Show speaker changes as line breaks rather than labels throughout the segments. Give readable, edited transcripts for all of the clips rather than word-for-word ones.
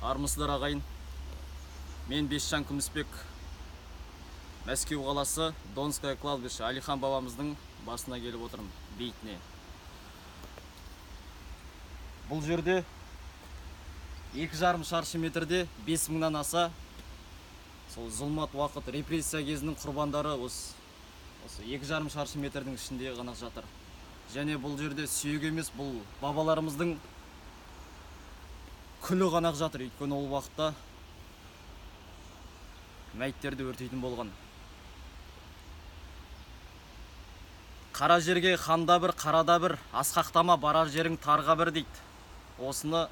Армысыздар, ағайын! Мен Бесжан Күмісбек, Мәскеу қаласы, Донское кладбище, Әлихан бабамыздың басына келіп отырмын, бейітіне. Бұл жерде 2,5 шаршы метрде 5000-нан аса сол зұлмат уақыт, репрессия кезінің құрбандары осы 2,5 шаршы метрдің ішінде ғана жатыр. Және бұл жерде сүйек емес, бұл бабаларымыздың күлі ғана жатыр, өйткені ол уақытта мәйіттерді өртейтін болған. Қара жерге ханда бір, қарада бір, асқақтама, барар жерің тарға бір дейді. Осыны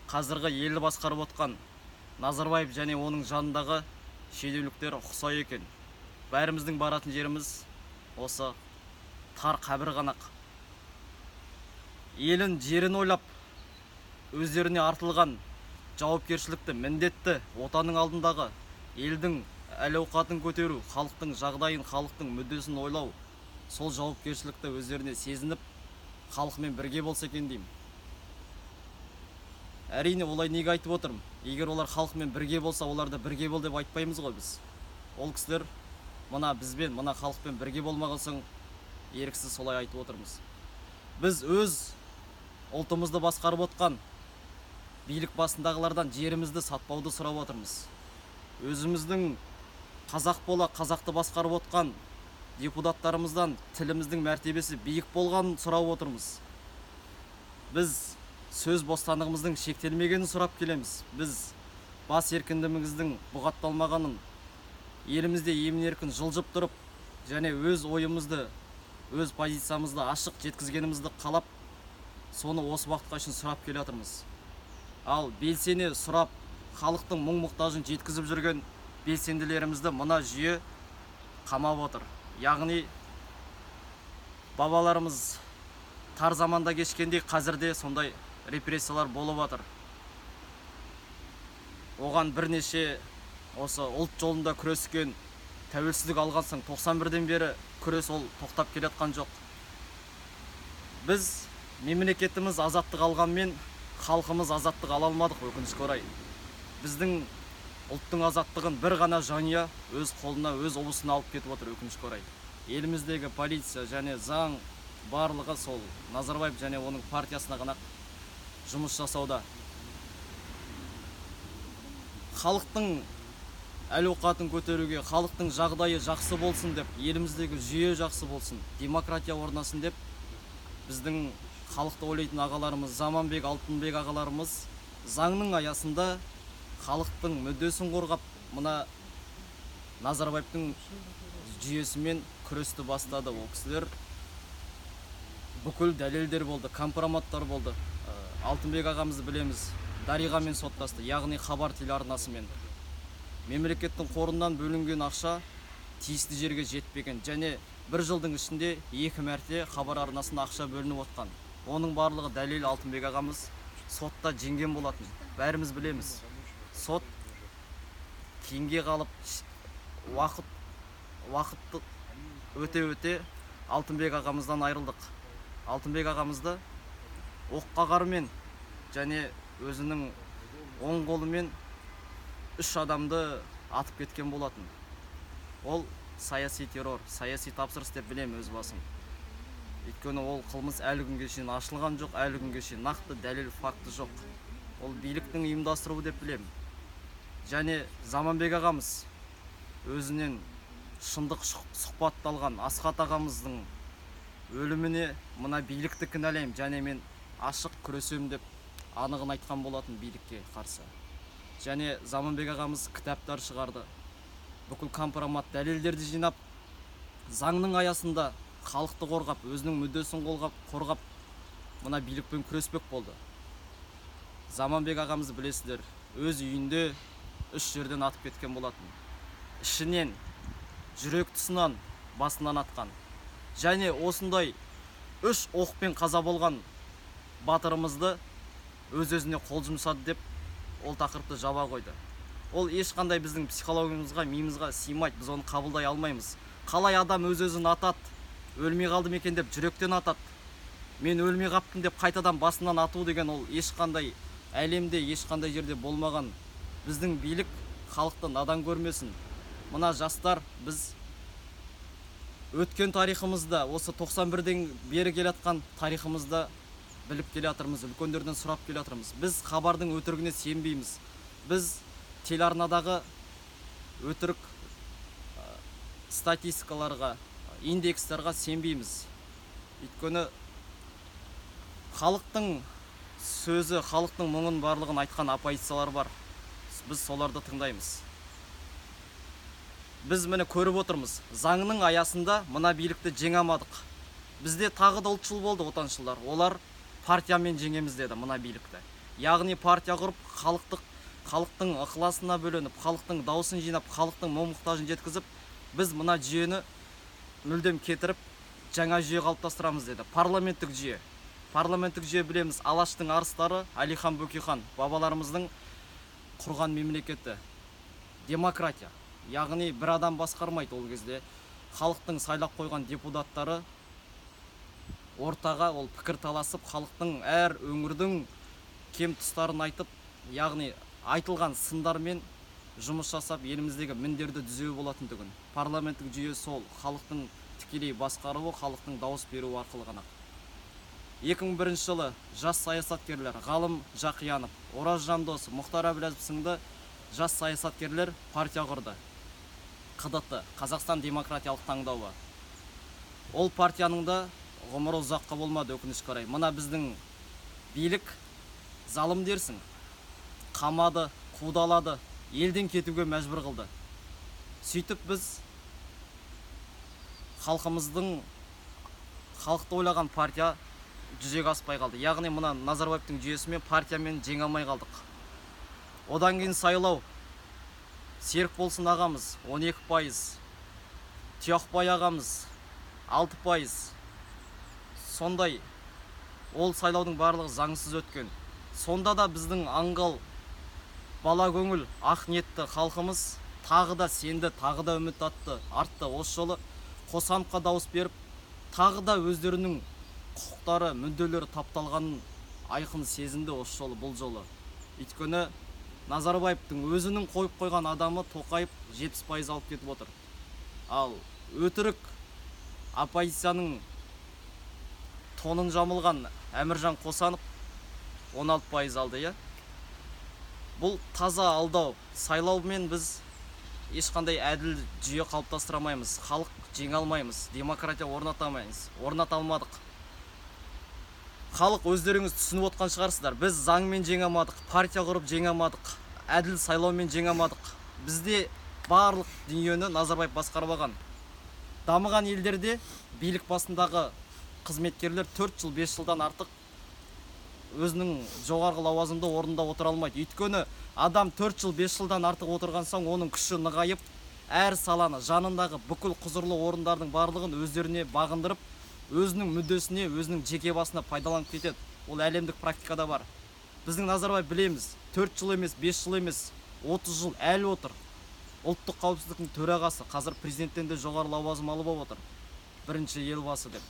қазіргі елді басқарып отқан Назарбаев және оның жанындағы шенеуніктер ұқса екен. Бәріміздің баратын жеріміз осы тар қабір ғана. Елін, жерін ойлап, өздеріне артылған жауапкершілікті, міндетті, отанның алдындағы елдің әл-ауқатын көтеру, халықтың жағдайын, халықтың мүддесін ойлау, сол жауапкершілікті өздеріне сезініп, халқымен бірге болса екен деймін. Әрине, олай неге айтып отырмын? Егер олар халқымен бірге болса, оларды бірге бол деп айтпаймыз ғой біз. Ол кісілер мына бізбен, мына халықпен бірге болмаған соң, еріксіз солай айтып отырмыз. Біз өз ұлтымызды басқарып отқан билік басындағылардан жерімізді сатпауды сұрап отырмыз. Өзіміздің қазақ бола қазақты басқарып отқан депутаттарымыздан тіліміздің мәртебесі биік болғанын сұрап отырмыз. Біз сөз бостандығымыздың шектелмегенін сұрап келеміз. Біз бас еркіндігіміздің бұғатталмағанын, елімізде емін-еркін жылжып тұрып және өз ойымызды, өз позициямызды ашық жеткізгенімізді қалап, соны осы уақытқа шейін сұрап келе жатырмыз. Ал белсене сұрап, халықтың мұң-мұқтажын жеткізіп жүрген белсенділерімізді мына жүйе қамап отыр. Яғни бабаларымыз тар заманда кешкендей, қазірде сондай репрессиялар болып жатыр. Оған бірнеше осы ұлт жолында күрескен, тәуелсіздік алған соң 91-ден бері күрес ол тоқтап келе жатқан жоқ. Біз мемлекетіміз азаттық алғанмен, халқымыз азаттық ала алмадық, өкінішке орай. Біздің ұлттың азаттығын бір ғана жанұя өз қолына, өз уысына алып кетіп отыр, өкінішке орай. Еліміздегі полиция және заң барлығы сол Назарбаев және оның партиясына ғана жұмыс жасауда. Халықтың әл-ауқатын көтеруге, халықтың жағдайы жақсы болсын деп, еліміздегі жүйе жақсы болсын, демократия орнасын деп біздің халықты ойлайтын ағаларымыз, Заманбек, Алтынбек ағаларымыз заңның аясында халықтың мүддесін қорғап, мына Назарбаевтың жүйесімен күресті бастады. Ол кісілер бүкіл дәлелдер болды, компроматтар болды. Алтынбек ағамызды білеміз, Дариғамен соттасты, яғни Хабар телеарнасымен. Мемлекеттің қорынан бөлінген ақша тиісті жерге жетпеген және бір жылдың ішінде 2 мәрте Хабар арнасына ақша бөлініп отқан. Оның барлығы дәлел. Алтынбек ағамыз сотта жеңген болатын, бәріміз білеміз. Сот кейінге қалып, уақыт өте-өте Алтынбек ағамыздан айырылдық. Алтынбек ағамызды оққағармен және өзінің оң қолымен 3 адамды атып кеткен болатын. Ол саяси террор, саяси тапсырыс деп білемін өз басым. Өйткені ол қылмыс әлі күнге шейін ашылған жоқ, әлі күнге шейін нақты дәлел, факті жоқ. Ол биліктің ұйымдастыруы деп білемін. Және Заманбек ағамыз өзінен шындық сұхбатталған Асхат ағамыздың өліміне мына билікті кінәлаймын және мен ашық күресемін деп анығын айтқан болатын билікке қарсы. Және Заманбек ағамыз кітаптар шығарды, бүкіл компромат дәлелдерді жинап, заңның аясында халықты қорғап, өзінің мүддесін қорғап, мына билікпен күреспек болды. Заманбек ағамызды білесіздер, өз үйінде 3 жерден атып кеткен болатын. Ішінен, жүрек тұсынан, басынан атқан. Және осындай 3 оқпен қаза болған батырымызды өз-өзіне қол жұмсады деп ол тақырыпты жаба қойды. Ол ешқандай біздің психологиямызға, миымызға сыймайды, біз оны қабылдай алмаймыз. Қалай адам өз-өзін атады, өлмей қалдым екен деп жүректен атады, мен өлмей қаптым деп қайтадан басынан ату деген ол ешқандай Әлемде ешқандай жерде болмаған. Біздің билік халықты надан көрмесін. Мына жастар, біз өткен тарихымызда, осы 91-ден бері келе жатқан тарихымызда біліп келе жатырмыз, үлкендерден сұрап келе жатырмыз. Біз хабардың өтірігіне сенбейміз. Біз телеарнадағы өтірік статистикаларға, индекстарға сенбейміз. Өйткені халықтың сөзі, халықтың мұңын барлығын айтқан оппозициялар бар, біз соларды тыңдаймыз. Біз міне көріп отырмыз, заңның аясында мына билікті жеңе алмадық. Бізде тағы да ұлтшыл болды, отаншылдар. Олар партиямен жеңеміз деді мына билікті, яғни партия құрып, халықтың ықыласына бөленіп, халықтың дауысын жинап, халықтың мұң мұқтажын жеткізіп, біз мына жүйені мүлдем кетіріп, жаңа жүйе қалыптастырамыз деді. Парламенттік жүйе. Парламенттік жүйе, білеміз, Алаштың арыстары Әлихан Бөкейхан бабаларымыздың құрған мемлекеті. Демократия, яғни бір адам басқармайды. Ол кезде халықтың сайлап қойған депутаттары ортаға, ол пікір таласып, халықтың, әр өңірдің кем тұстарын айтып, яғни айтылған сындармен жұмыс жасап, еліміздегі міндерді түзеу болатын түгін. Парламенттік жүйе сол халықтың тікелей басқаруы, халықтың дауыс беруі арқылы ғана. 2001 жылы жас саясаткерлер Ғалым Жақиянов, Ораз Жандосов, Мұхтар Әблязов сынды жас саясаткерлер партия құрды, ҚДТ, Қазақстан демократиялық таңдауы. Ол партияның да ғұмыры ұзаққа болмады, өкінішке орай. Мына біздің билік залым дерсің, қамады, қудалады, елден кетуге мәжбүр қылды. Сөйтіп біз халқымыздың, халықты ойлаған партия жүзеге аспай қалды, яғни мына Назарбаевтың жүйесімен, партиямен жеңе алмай қалдық. Одан кейін сайлау, Серікболсын ағамыз 12%, Тұяқбай ағамыз 6%. Сондай ол сайлаудың барлығы заңсыз өткен. Сонда да біздің аңғал, бала көңіл, ақ ниетті халқымыз тағы да сенді, тағы да үміт артты. Осы жолы Қосановқа дауыс беріп, тағы да өздерінің құқықтары, мүдделері тапталғанын айқын сезінді осы жолы, бұл жолы. Өйткені Назарбаевтың өзінің қойып қойған адамы Тоқаев 70% алып кетіп отыр. Ал өтірік оппозицияның тонын жамылған Әміржан Қосанов 16% алды, иә. Бұл таза алдау. Сайлаумен біз ешқандай әділ жүйе қалыптастыра алмаймыз, халық жеңе алмаймыз, демократия орната алмаймыз, орната алмадық. Халық, өздеріңіз түсініп отқан шығарсыздар, біз заңмен жеңе алмадық, партия құрып жеңе алмадық, әділ сайлаумен жеңе алмадық. Бізде барлық дүниені Назарбаев басқарып алған. Дамыған елдерде билік басындағы қызметкерлер 4 жыл, 5 жылдан артық өзінің жоғарғы лауазымды орнында отыра алмайды. Өйткені адам 4 жыл, 5 жылдан артық отырған соң, оның күші нығайып, әр саланы, жанындағы бүкіл құзырлы орындардың барлығын өздеріне бағындырып, өзінің мүддесіне, өзінің жеке басына пайдаланып кетеді. Ол әлемдік практикада бар. Біздің Назарбаев, білеміз, 4 жыл емес, 5 жыл емес, 30 жыл әлі отыр. Ұлттық қауіпсіздіктің төрағасы, қазір президенттен де жоғары лауазым алып отыр, бірінші елбасы деп.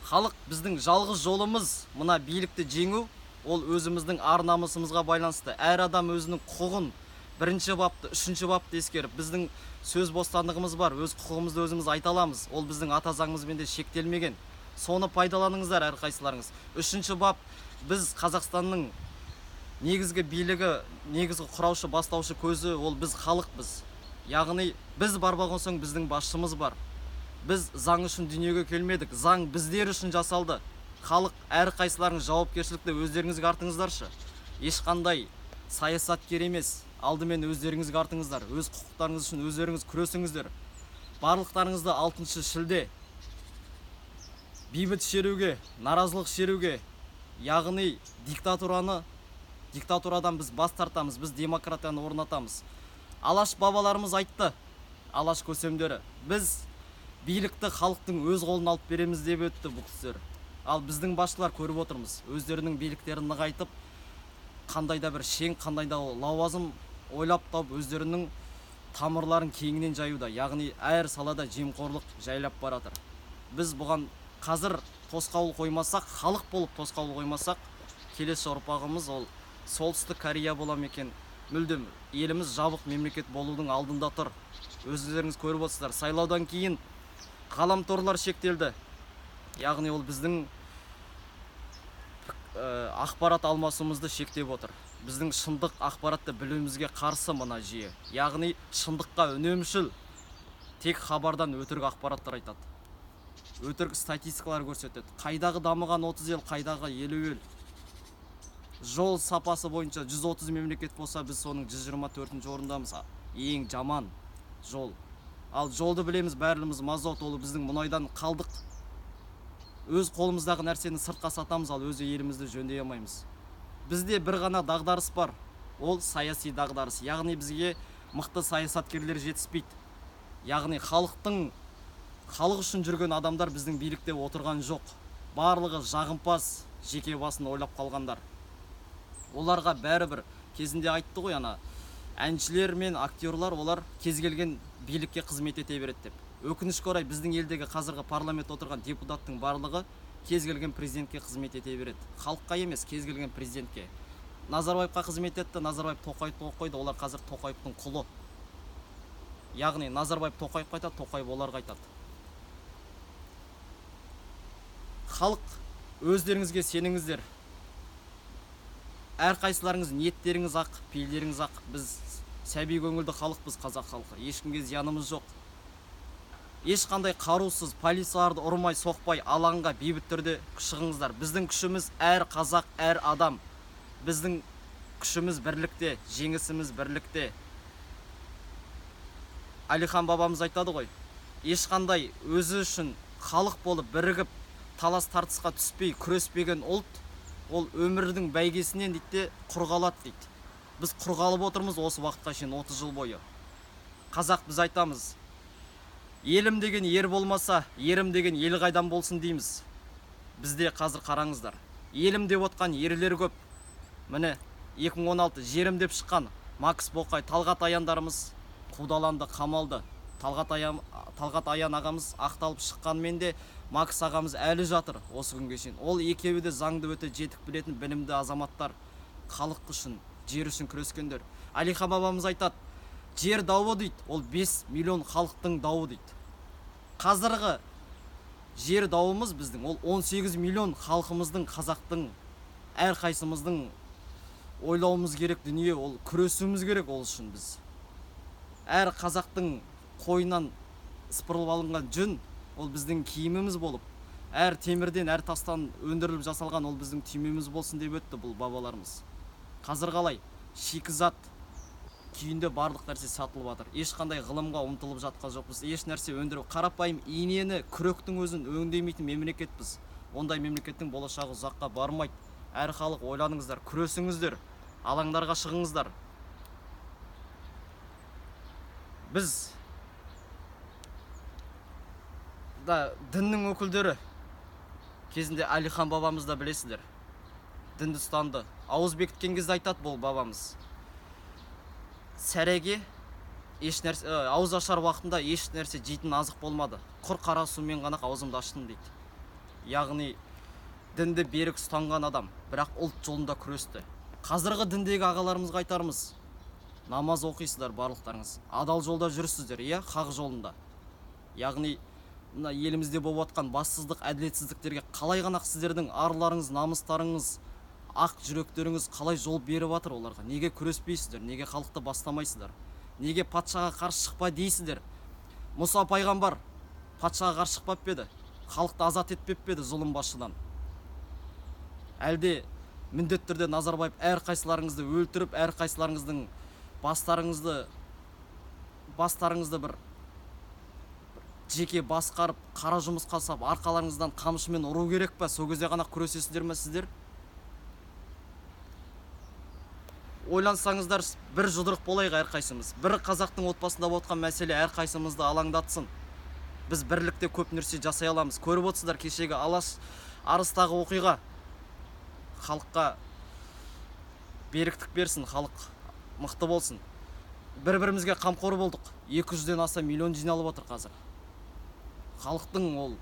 Халық, біздің жалғыз жолымыз мына билікті жеңу, ол өзіміздің ар намысымызға байланысты. Әр адам өзінің құқығын, бірінші бапты, үшінші бапты ескеріп, біздің сөз бостандығымыз бар, өз құқығымызды өзіміз айта аламыз, ол біздің ата заңымызбен де шектелмеген. Соны пайдаланыңыздар әрқайсыларыңыз. Үшінші бап, біз Қазақстанның негізгі билігі, негізгі құраушы, бастаушы көзі ол біз халықпыз. Яғни біз бар болған соң, біздің басшымыз бар. Біз заң үшін дүниеге келмедік, заң біздер үшін жасалды. Халық, әрқайсыларыңыз жауапкершілікті өздеріңізге артыңыздаршы. Ешқандай саясаткер емес, алдымен өздеріңізге артыңыздар. Өз құқықтарыңыз үшін өздеріңіз күресіңіздер. Барлықтарыңызды 6 шілде бейбіт шеруге, наразылық шеруге, яғни диктатурадан біз бас тартамыз, біз демократияны орнатамыз. Алаш бабаларымыз айтты, Алаш көсемдері, біз билікті халықтың өз қолына алып береміз деп өтті бұл кісілер. Ал біздің басшылар, көріп отырмыз, өздерінің биліктерін нығайтып, қандай да бір шен, қандай да лауазым ойлап тауып, өздерінің тамырларын кеңінен жаюда, яғни әр салада жемқорлық жайлап баратыр. Біз бұған қазір тосқауыл қоймасақ, халық болып тосқауыл қоймасақ, Келесі ұрпағымыз ол Солтүстік Корея бола ма екен? Мүлдем еліміз жабық мемлекет болудың алдында тұр. Өздеріңіз көріп отырсыздар, сайлаудан кейін ғаламторлар шектелді. Яғни ол біздің ақпарат алмасуымызды шектеп отыр. Біздің шындық ақпаратты білуімізге қарсы мына жүйе. Яғни шындыққа үнемшіл, тек хабардан өтірік ақпараттар айтады. Өтірік статистикалар көрсетеді. Қайдағы дамыған 30 ел, қайдағы 50 ел. Жол сапасы бойынша 130 мемлекет болса, біз соның 124 орындамыз. Ең жаман жол. Ал жолды білеміз бәріміз, мазот, ол біздің мұнайдан қалдық. Өз қолымыздағы нәрсені сыртқа сатамыз, ал өз елімізді жөндей алмаймыз. Бізде бір ғана дағдарыс бар, ол саяси дағдарыс. Яғни бізге мықты саясаткерлер жетіспейді. Яғни халық үшін жүрген адамдар біздің билікте отырған жоқ. Барлығы жағымпаз, жеке басын ойлап қалғандар. Оларға бәрібір, кезінде айтты ғой ана әншілер мен актерлар, олар кез келген билікке қызмет ете береді деп. Өкінішке орай, біздің елдегі қазіргі парламентте отырған депутаттың барлығы кез келген президентке қызмет ете береді. Халыққа емес, кез келген президентке. Назарбаевқа қызмет етті, Назарбаев Тоқаевты қойды, олар қазір Тоқаевтың құлы. Яғни Назарбаев Тоқаевқа айтады, Тоқаев оларға айтады. Халық, өздеріңізге сеніңіздер. Әрқайсыларыңыз ниеттеріңіз ақ, пейілдеріңіз ақ. Біз сәби көңілді халықпыз, қазақ халқы. Ешкімге зиянымыз жоқ. Ешқандай қарусыз, полицияларды ұрмай, соқпай, алаңға бейбіт түрде шығыңыздар. Біздің күшіміз әр қазақ, әр адам. Біздің күшіміз бірлікте, жеңісіміз бірлікте. Әлихан бабамыз айтады ғой, ешқандай өзі үшін халық болып бірігіп, талас тартысқа түспей, күреспеген ұлт, ол өмірдің бәйгесінен дейді құр қалады дейді. Біз құр қалып отырмыз осы уақытқа шейін 30 жыл бойы. Қазақ біз айтамыз, елім деген ер болмаса, ерім деген ел қайдан болсын дейміз. Бізде қазір қараңыздар, елім деп отқан ерлер көп. Міне 2016 жерім деп шыққан Макс Боқай, Талғат Аяндарымыз қудаланды, қамалды. Талғат Аян ағамыз ақталып шыққанмен де Макс ағамыз әлі жатыр осы күнге шейін. Ол екеуі де заңды өте жетік білетін білімді азаматтар, халық үшін, жер үшін күрескендер. Әлихан бабамыз айтады, жер дауы дейді, ол 5 миллион халықтың дауы дейді. Қазіргі жер дауымыз біздің, ол 18 миллион халқымыздың, қазақтың, әрқайсымыздың ойлауымыз керек дүние, ол күресуіміз керек ол үшін біз. Әр қазақтың қойынан сыпырылып алынған жүн, ол біздің киіміміз болып, әр темірден, әр тастан өндіріліп жасалған, ол біздің түймеміз болсын деп өтті бұл бабаларымыз. Қазір қалай? Шикізат күйінде барлық нәрсе сатылып жатыр. Ешқандай ғылымға ұмтылып жатқан жоқпыз. Еш нәрсе өндіру, қарапайым инені, күректің өзін өңдемейтін мемлекетпіз. Ондай мемлекеттің болашағы ұзаққа бармайды. Әр халық ойланыңыздар, күресіңіздер, алаңдарға шығыңыздар. Біз да діннің өкілдері, кезінде Әлихан бабамыз да білесіздер, дінді ұстанды. Ауыз бекіткен кезде айтады бұл бабамыз, сәреге еш нәрсе, ауыз ашар уақытында еш нәрсе жейтін азық болмады, құр қара сумен ғана аузымды аштым дейді. Яғни дінді берік ұстанған адам, бірақ ұлт жолында күресті. Қазіргі діндегі ағаларымызға айтарымыз, намаз оқисыздар барлықтарыңыз, адал жолда жүрсіздер, иә, хақ жолында. Яғни мына елімізде болып жатқан бассыздық, әділетсіздіктерге қалай ғана сіздердің арларыңыз, намыстарыңыз, ақ жүректеріңіз қалай жол беріп жатыр оларға? Неге күреспейсіздер? Неге халықты бастамайсыздар? Неге патшаға қарсы шықпа дейсіздер? Мұса пайғамбар патшаға қарсы шықпап па еді? Халықты азат етпеп пе еді зұлым басшыдан? Әлде міндетті түрде Назарбаев әрқайсыларыңызды өлтіріп, әрқайсыларыңыздың бастарыңызды бір жеке басқарып, қара жұмысқа сап, арқаларыңыздан қамшымен ұру керек па? Сол кезде ғана күресесіздер ме сіздер? Ойлансаңыздар, бір жұдырық болайық әрқайсымыз. Бір қазақтың отбасында болып жатқан мәселе әрқайсымызды алаңдатсын. Біз бірлікте көп нәрсе жасай аламыз. Көріп отырсыздар, кешегі Алаш Арыстағы оқиға халыққа беріктік берсін, халық мықты болсын. Бір-бірімізге қамқор болдық. 200-ден аса миллион жиналып отыр қазір. Халықтың ол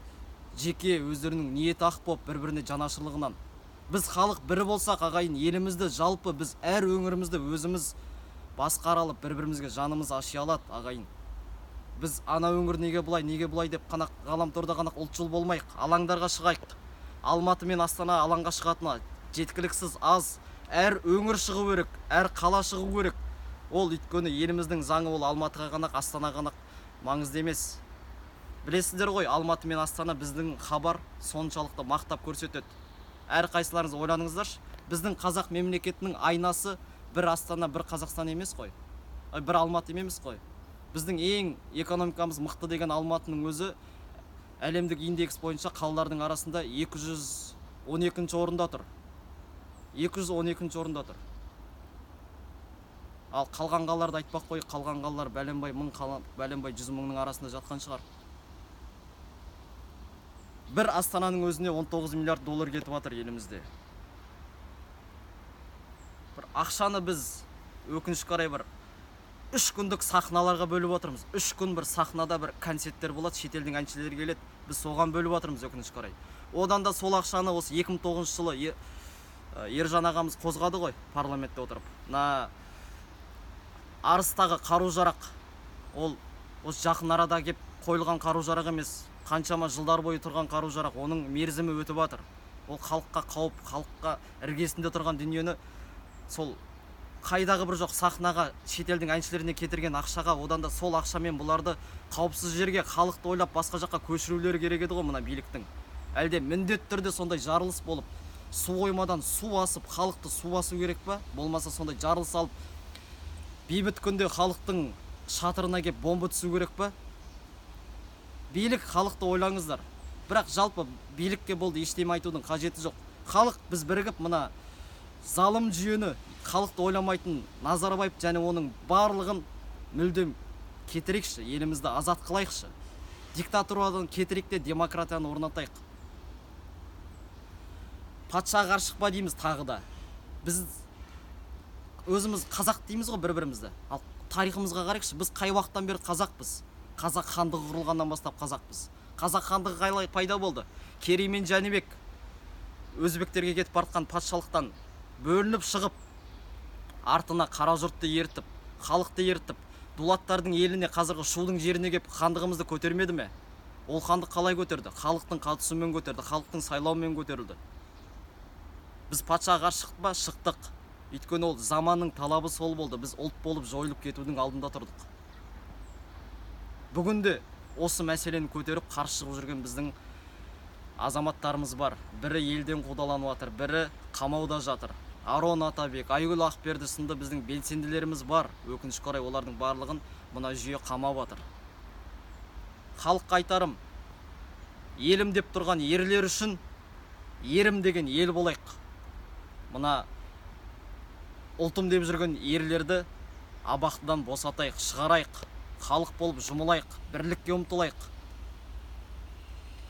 жеке өздерінің ниеті ақ болып, бір-біріне жанашырлығынан. Біз халық бір болсақ, ағайын, елімізді, жалпы біз әр өңірімізді өзіміз басқара алып, бір-бірімізге жанымыз аши алады, ағайын. Біз ана өңір неге бұлай, неге бұлай деп қана ғаламторда ғана ұлтшыл болмайық, алаңдарға шығайық. Алматы мен Астана алаңға шығатыны жеткіліксіз, аз. Әр өңір шығу керек, әр қала шығу керек. Ол өйткені еліміздің заңы, ол Алматыға ғана, Астанаға ғана маңызды емес. Білесіздер ғой, Алматы мен Астана біздің хабар соншалықты мақтап көрсетеді. Әрқайсыларыңыз ойланыңыздаршы, біздің қазақ мемлекетінің айнасы бір Астана, бір Қазақстан емес қой, бір Алматы емес қой. Біздің ең экономикамыз мықты деген Алматының өзі әлемдік индекс бойынша қалалардың арасында 212 орында тұр. 212 орында тұр. Ал қалған қалаларды айтпақ қой, қалған қалалар бәленбай мың қала, бәленбай жүз мыңның арасында жатқан шығар. Бір Астананың өзіне 19 миллиард доллар кетіп жатыр елімізде. Бір ақшаны біз, өкінішке қарай, бір 3 күндік сахналарға бөліп отырмыз. 3 күн бір сахнада бір концерттер болады, шетелдің әншілері келеді, біз соған бөліп отырмыз, өкінішке қарай. Одан да сол ақшаны осы 2009 жылы Ержан ағамыз қозғады ғой парламентте отырып. Мына Арыстағы қару-жарақ, ол осы жақын арада кеп қойылған қару-жарақ емес, қаншама жылдар бойы тұрған қару-жарақ, оның мерзімі өтіп жатыр. Ол халыққа қауіп, халыққа іргесінде тұрған дүниені сол қайдағы бір жоқ сахнаға, шетелдің әншілеріне кетірген ақшаға, одан да сол ақшамен бұларды қауіпсіз жерге, халықты ойлап, басқа жаққа көшірулері керек еді ғой мына биліктің. Әлде міндетті түрде сондай жарылыс болып, су қоймадан су асып, халықты су басу керек па? Болмаса сондай жарылыс алып, бейбіт күнде халықтың шатырына кеп бомба түсу керек па? Билік, халықты ойлаңыздар. Бірақ жалпы билікке болды ештеме айтудың қажеті жоқ. Халық біз бірігіп мына залым жүйені, халықты ойламайтын Назарбаев және оның барлығын мүлдем кетірейікші, елімізді азат қылайықшы. Диктатурадан кетірейік те демократияны орнатайық. Патшаға қарсы шықпа дейміз тағы да. Біз өзіміз қазақ дейміз ғой бір-бірімізді. Ал тарихымызға қарайықшы, біз қай уақыттан бері қазақпыз? Қазақ хандығы құрылғаннан бастап қазақпыз. Қазақ хандығы қалай пайда болды? Керей мен Жәнібек өзбектерге кетіп бара жатқан патшалықтан бөлініп шығып, артына қара жұртты ертіп, халықты ертіп, дулаттардың еліне, қазіргі Шудың жеріне кеп хандығымызды көтермеді ме? Ол хандық қалай көтерді? Халықтың қатысуымен көтерді, халықтың сайлауымен көтерілді. Біз патшаға қарсы шықтық па? Шықтық. Өйткені ол заманның талабы сол болды. Біз ұлт болып жойылып кетудің алдында тұрдық. Бүгінде осы мәселені көтеріп қарсы шығып жүрген біздің азаматтарымыз бар. Бірі елден қудаланып жатыр, бірі қамауда жатыр. Арон Атабек, Айгүл Ақберді сынды біздің белсенділеріміз бар. Өкінішке қарай, олардың барлығын мына жүйе қамап жатыр. Халыққа айтарым, елім деп тұрған ерлер үшін ерім деген ел болайық. Мына ұлтым деп жүрген ерлерді абақтыдан босатайық, шығарайық, халық болып жұмылайық, бірлікке ұмтылайық.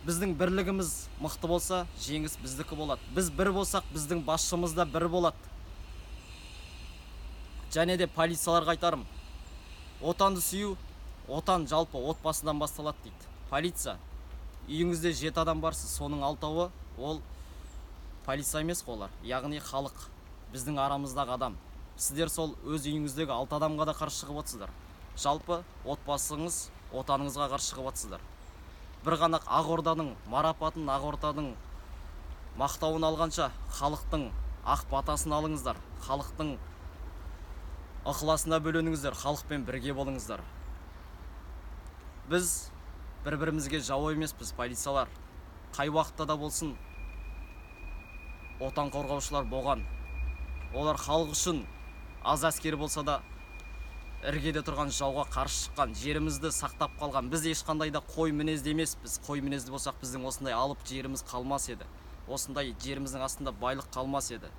Біздің бірлігіміз мықты болса, жеңіс біздікі болады. Біз бір болсақ, біздің басшымыз да бір болады. Және де полицияларға айтарым, отанды сүю, отан жалпы отбасыдан басталады дейді. Полиция, үйіңізде 7 адам барсыз, соның 6-ауы ол полиция емес қой олар, яғни халық, біздің арамыздағы адам. Сіздер сол өз үйіңіздегі 6 адамға да қарсы шығып отырсыздар. Жалпы отбасыңыз, отаныңызға қарсы шығып отырсыздар. Бір ғана Ақорданың марапатын, Ақорданың мақтауын алғанша халықтың ақ батасын алыңыздар, халықтың ықыласына бөленіңіздер, халықпен бірге болыңыздар. Біз бір-бірімізге жау емеспіз, полициялар. Қай уақытта да болсын отан қорғаушылар болған. Олар халық үшін аз әскер болса да іргеде тұрған жауға қарсы шыққан, жерімізді сақтап қалған. Біз ешқандай да қой мінезді емеспіз. Қой мінезді болсақ, біздің осындай алып жеріміз қалмас еді. Осындай жеріміздің астында байлық қалмас еді.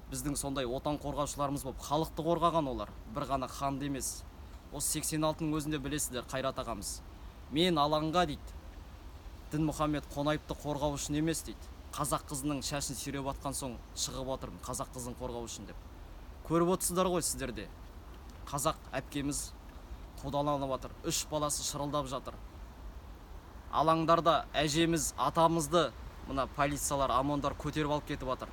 Біздің сондай отан қорғаушыларымыз болып, халықты қорғаған олар, бір ғана ханды емес. Осы 86-ның өзінде білесіздер, Қайрат ағамыз. Мен алаңға дейді, Дінмұхаммед Қонаевты қорғау үшін емес дейді. Қазақ қызының шашын сүйреп атқан соң шығып отырмын, қазақ қызын қорғау үшін деп. Көріп отырсыздар ғой сіздерде. Қазақ әпкеміз қудаланып жатыр, 3 баласы шырылдап жатыр. Алаңдарда әжеміз, атамызды Мына полициялар, ОМОНдар көтеріп алып кетіп жатыр.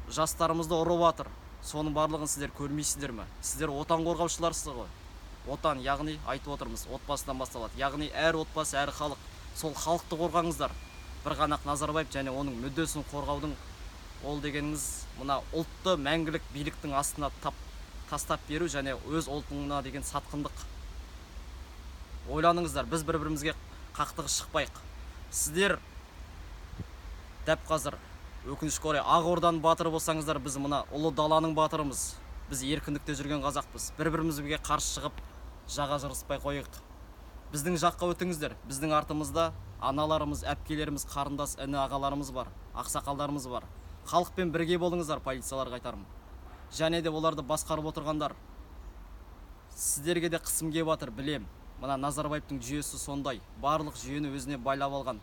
Жастарымызды ұрып жатыр. Соның барлығын сіздер көрмейсіздер ме? Сіздер отан қорғаушыларсыз ғой. Отан, яғни айтып отырмыз, отбасыдан басталады. Яғни әр отбасы, әр халық, сол халықты қорғаңыздар. Бір ғана Назарбаев және оның мүддесін қорғаудың ол дегеніңіз мына ұлтты мәңгілік биліктің астына тастап беру және өз ұлтыңа деген сатқындық. Ойланыңыздар, біз бір-бірімізге қақтығыс шықпайық. Сіздер дәп қазір өкінішке орай Ақ Орданың батыры болсаңыздар, біз мына ұлы даланың батырымыз. Біз еркіндікте жүрген қазақпыз. Бір-бірімізге қарсы шығып жаға жырыспай қояйық. Біздің жаққа өтіңіздер. Біздің артымызда аналарымыз, әпкелеріміз, қарындас, іні ағаларымыз бар, ақсақалдарымыз бар. Халықпен бірге болыңыздар, полицияларға айтарым. Және де оларды басқарып отырғандар, сіздерге де қысым келіп жатыр, білем. Мына Назарбаевтың жүйесі сондай, барлық жүйені өзіне байлап алған.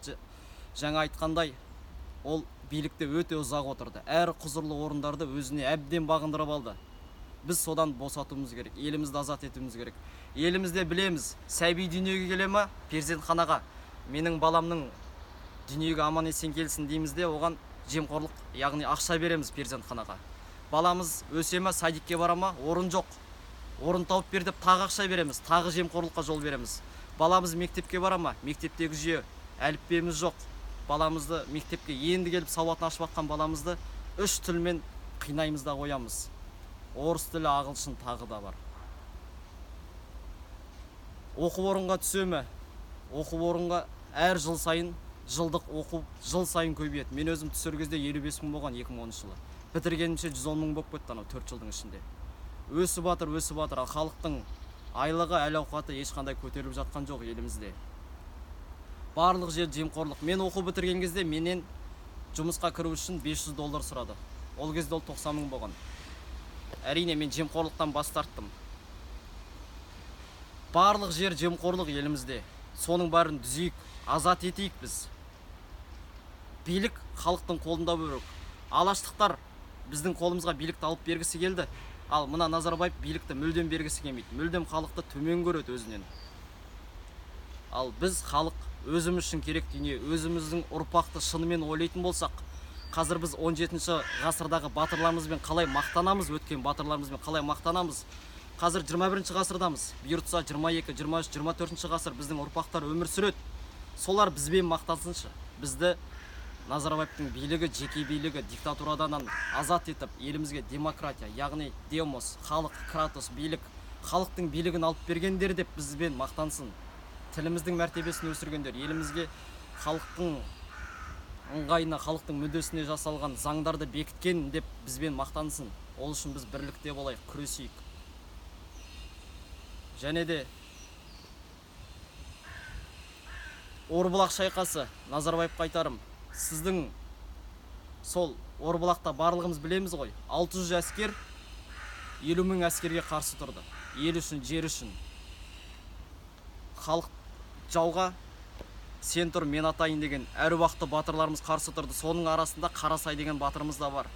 Жаңа айтқандай, ол билікте өте ұзақ отырды. Әр құзырлы орындарды өзіне әбден бағындырып алды. Біз содан босатуымыз керек, елімізді азат етуіміз керек. Елімізде білеміз, сәби дүниеге келе ме, перзентханаға. Менің баламның дүниеге аман есен келсін дейміз де, оған жемқорлық, яғни ақша береміз перзентханаға. Баламыз өсе ме, садикке бара ма, орын жоқ. Орын тауып бер деп тағы ақша береміз, тағы жемқорлыққа жол береміз. Баламыз мектепке бара ма, мектептегі жүйе, әліппеміз жоқ. Баламызды мектепке енді келіп сауатын ашып жатқан баламызды үш тілмен қинаймыз да қоямыз. Орыс тілі, ағылшын тағы да бар. Оқу орынға түсе ме? Оқу орынға әр жыл сайын жылдық оқу жыл сайын көбейеді. Мен өзім түсер кезде 55 мың болған 2010 жылы. Бітіргенімше 110 мың болып кетті анау 4 жылдың ішінде. Өсіп жатыр, өсіп жатыр. Ал халықтың айлығы, әл ауқаты ешқандай көтеріліп жатқан жоқ елімізде. Барлық жер жемқорлық. Мен оқу бітірген кезде менен жұмысқа кіру үшін $500 сұрады. Ол кезде ол 90 мың болған. Әрине, мен жемқорлықтан бас тарттым. Барлық жер жемқорлық елімізде. Соның бәрін түзейік, азат етейік біз. Билік халықтың қолында болу керек. Алаштықтар біздің қолымызға билікті алып бергісі келді. Ал мына Назарбаев билікті мүлдем бергісі келмейді. Мүлдем халықты төмен көреді өзінен. Ал біз халық өзіміз үшін керек дүние, өзіміздің ұрпақты шынымен ойлайтын болсақ, қазір біз 17 ғасырдағы батырларымызбен қалай мақтанамыз, өткен батырларымызбен қалай мақтанамыз. Қазір 21 ғасырдамыз. Бұйыртса 22, 23, 24 ғасыр біздің ұрпақтар өмір сүреді. Солар бізбен мақтансыншы. Бізді Назарбаевтың билігі, жеке билігі, диктатурадан азат етіп, елімізге демократия, яғни демос, халық, кратос, билік, халықтың билігін алып бергендер деп бізбен мақтансын. Тіліміздің мәртебесін өсіргендер, елімізге халықтың ыңғайына, халықтың мүддесіне жасалған заңдарды бекіткен деп бізбен мақтансын. Ол үшін біз бірлікте болайық, күресейік. Және де Орбұлақ шайқасы, Назарбаевқа айтарым, сіздің сол Орбұлақта барлығымыз білеміз ғой, 600 әскер 50 мың әскерге қарсы тұрды. Ел үшін, жер үшін. Халық жауға сен тұр, мен атайын деген әруақты батырларымыз қарсы тұрды. Соның арасында Қарасай деген батырымыз да бар.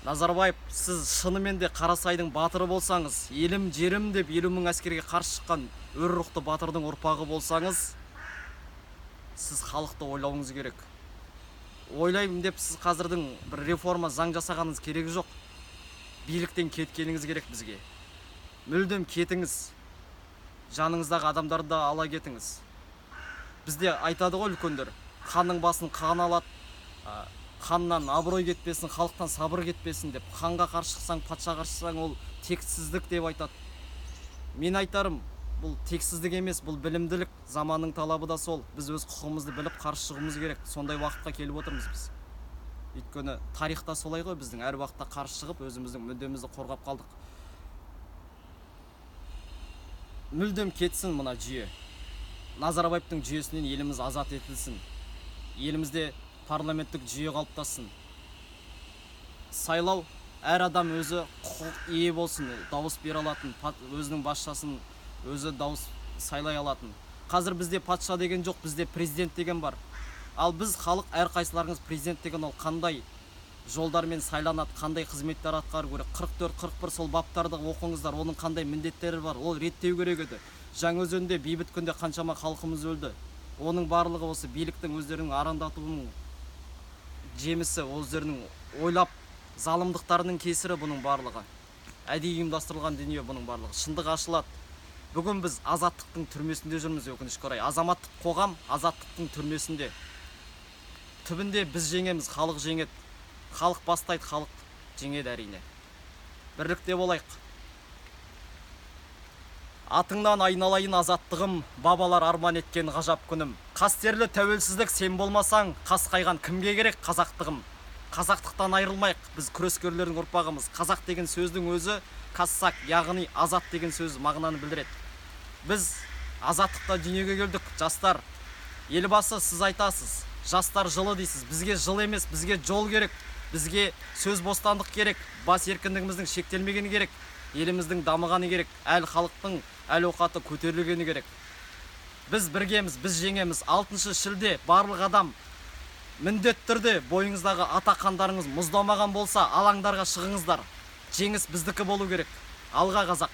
Назарбаев, сіз шынымен де Қарасайдың батыры болсаңыз, елім, жерім деп 50 мың әскерге қарсы шыққан өр рухты батырдың ұрпағы болсаңыз, сіз халықты ойлауыңыз керек. Ойлаймын деп сіз қазірдің бір реформа заң жасағаныңыз керегі жоқ. Биліктен кеткеніңіз керек бізге. Мүлдем кетіңіз. Жаныңыздағы адамдарды да ала кетіңіз. Бізде айтады ғой үлкендер, ханның басын қан алады, ханнан абырой кетпесін, халықтан сабыр кетпесін деп. Ханға қарсы шықсаң, патшаға қарсы шықсаң, ол тексіздік деп айтады. Мен айтарым, бұл тексіздік емес, бұл білімділік, заманның талабы да сол. Біз өз құқығымызды біліп қарсы шығуымыз керек. Сондай уақытқа келіп отырмыз біз. Өйткені тарихта солай ғой, біздің әр уақытта қарсы шығып, өзіміздің мүддемізді қорғап қалдық. Мүлдем кетсін мына жүйе. Назарбаевтың жүйесінен еліміз азат етілсін. Елімізде парламенттік жүйе қалыптассын. Сайлау, әр адам өзі құқық ие болсын, дауыс бере алатын, өзінің басшысын өзі дауыс сайлай алатын. Қазір бізде патша деген жоқ, бізде президент деген бар. Ал біз халық, әрқайсыларыңыз президент деген ол қандай жолдармен сайланады, қандай қызметтер атқару керек. 44, 41 сол баптарды оқыңыздар, оның қандай міндеттері бар, ол реттеу керек еді. Жаңаөзенде бейбіт күнде қаншама халқымыз өлді. Оның барлығы осы биліктің өздерінің арандатуының жемісі, өздерінің ойлап залымдықтарының кесірі. Бұның барлығы әдейі ұйымдастырылған дүние. Бұның барлығы шындық ашылады. Бүгін біз азаттықтың түрмесінде жүрміз, өкінішке орай. Азаматтық қоғам азаттықтың түрмесінде. Түбінде біз жеңеміз, халық жеңеді. Халық бастайды, халық жеңеді, әрине. Бірлікте болайық. Атыңнан айналайын, азаттығым, бабалар арман еткен ғажап күнім, қастерлі тәуелсіздік, сен болмасаң, қасқайған кімге керек қазақтығым? Қазақтықтан айырылмайық, біз күрескерлердің ұрпағымыз. Қазақ деген сөздің өзі кассак, яғни азат деген сөз мағынаны білдіреді. Біз азаттықта дүниеге келдік, жастар. Елбасы, сіз айтасыз, жастар жылы дейсіз. Бізге жыл емес, бізге жол керек. Бізге сөз бостандық керек, бас еркіндігіміздің шектелмегені керек, еліміздің дамығаны керек, әл халықтың әл ауқаты көтерілгені керек. Біз біргеміз, біз жеңеміз. 6 шілде барлық адам міндетті түрде, бойыңыздағы ата қандарыңыз мұздамаған болса, алаңдарға шығыңыздар. Жеңіс біздікі болу керек. Алға, қазақ!